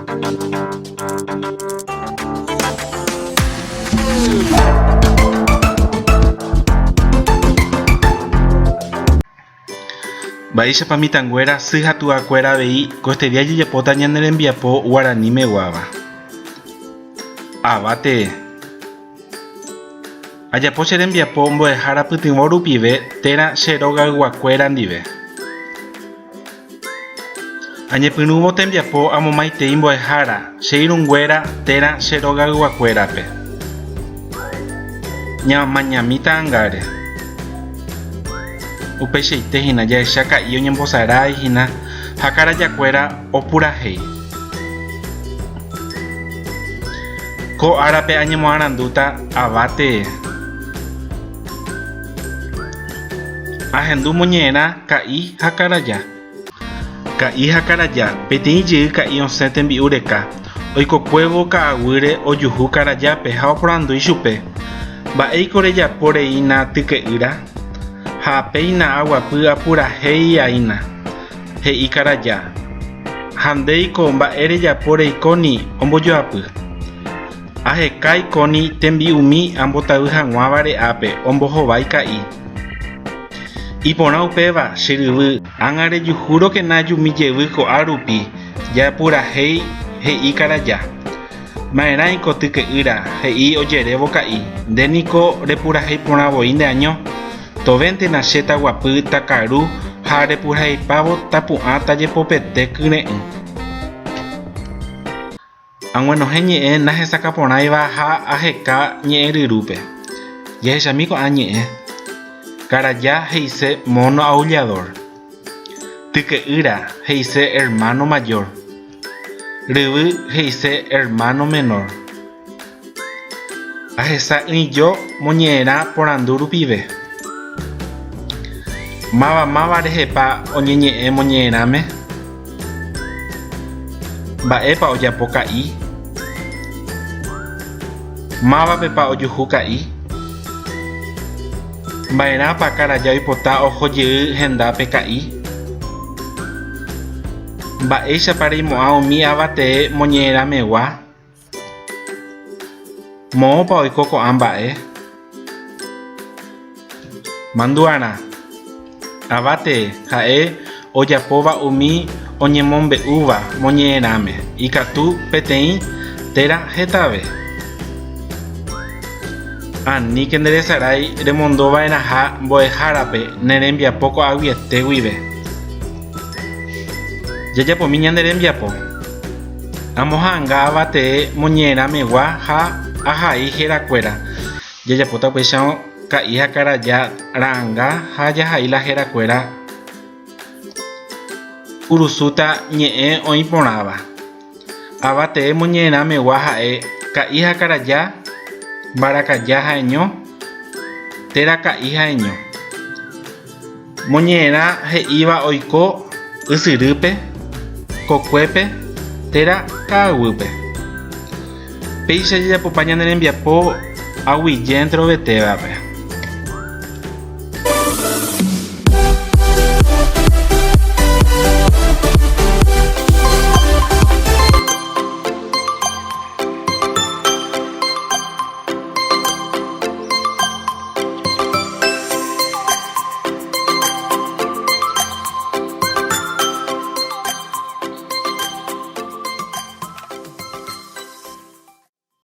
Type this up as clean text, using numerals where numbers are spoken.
Mba'éichapa mitãnguéra sy ha tuakuéra avei koestedía jajapóta ñane rembiapo guarani meguáva? Ava tee. Ajapo che rembiapo mbo'ehára pytyvõ rupive térã che rogayguakuéra ndive. Añepyrũvo tembiapo amomaitei mbo'ehára, che irũnguéra térã che rogayguakuérape. Ñamañami ta'angáre. Upeichaite hína jahecha ka'i oñembosarái hína ha karajakuéra opurahéi. Ko árape añemoarandúta ava tee. Ahendu moñe'ẽrã ka'i ha karaja. Ka'i ha karaja, peteĩ jey ka'i osẽ tembi'u reka, oikokuévo ka'aguýre ojuhu karajápe ha oporandu ichupe, Mba'éiko rejapo reína tyke'ýra? Ha péina aguapy apurahéi aína, he'i karaja. Ha ndéiko mba'e rejapo reikóni ombojoapy. Aheka ikóni tembi'umi ambotavy hag̃ua vare'ápe, ombohovái ka'i. Iporã upéva, che ryvy, ág̃a rejuhúrokena jumi jevy ko'a rupi, japurahéi, he'i karaja. Ma'erãiko tyke'ýra, he'i ojerévo ka'i, nde niko repurahéi porã voi nde año. Tovéntena che taguapy takaru ha repuraheipávo tapu'ã tajepopete kyre'ỹ. Ag̃uenohẽ ñe'ẽ nahesakãporãiva ha aheka ñe'ẽryrúpe. Jahechami ko'ã ñe'ẽ. Karaja he'ise mono aullador. Tyke'ýra he'ise hermano mayor. Ryvy he'ise hermano menor. Ahesa'ỹijo moñe'ẽrã porandu rupive. Máva máva rehepa oñeñe'ẽ moñe'ẽrãme? Mba'épa ojapo ka'i? Mávapepa ojuhu ka'i? Mba'erãpa karaja oipota oho jey hendápe ka'i? Mba'éichapa reimo'ã umi avatee moñe'ẽrãmegua? Moõpa oiko ko'ã mba'e? Mandu'arã. Ava tee ha'e ojapóva umi oñemombe'úva moñe'ẽrãme, ikatu peteĩ térã hetave. Aníke nderesarái remondova'erãha mbo'ehárape ne rembiapo ko'ag̃uiete guive. Jajapomi ñane rembiapo. Amoha'anga avatee moñe'ẽrãmegua ha ahai herakuéra. Jajapóta upéicharõ ka'i ha karaja ra'anga ha jahai la herakuéra kurusúta ñe'ẽ oĩ porãva. Avatee moñe'ẽrãmegua ha'e ka'i ha karaja, mbarakaja ha'eño térã ka'i ha'eño. Moñe'ẽrã he'íva oiko ysyrýpe, kokuépe térã ka'aguýpe. Péicha jajapopa ñane rembiapo aguije enterovetévape.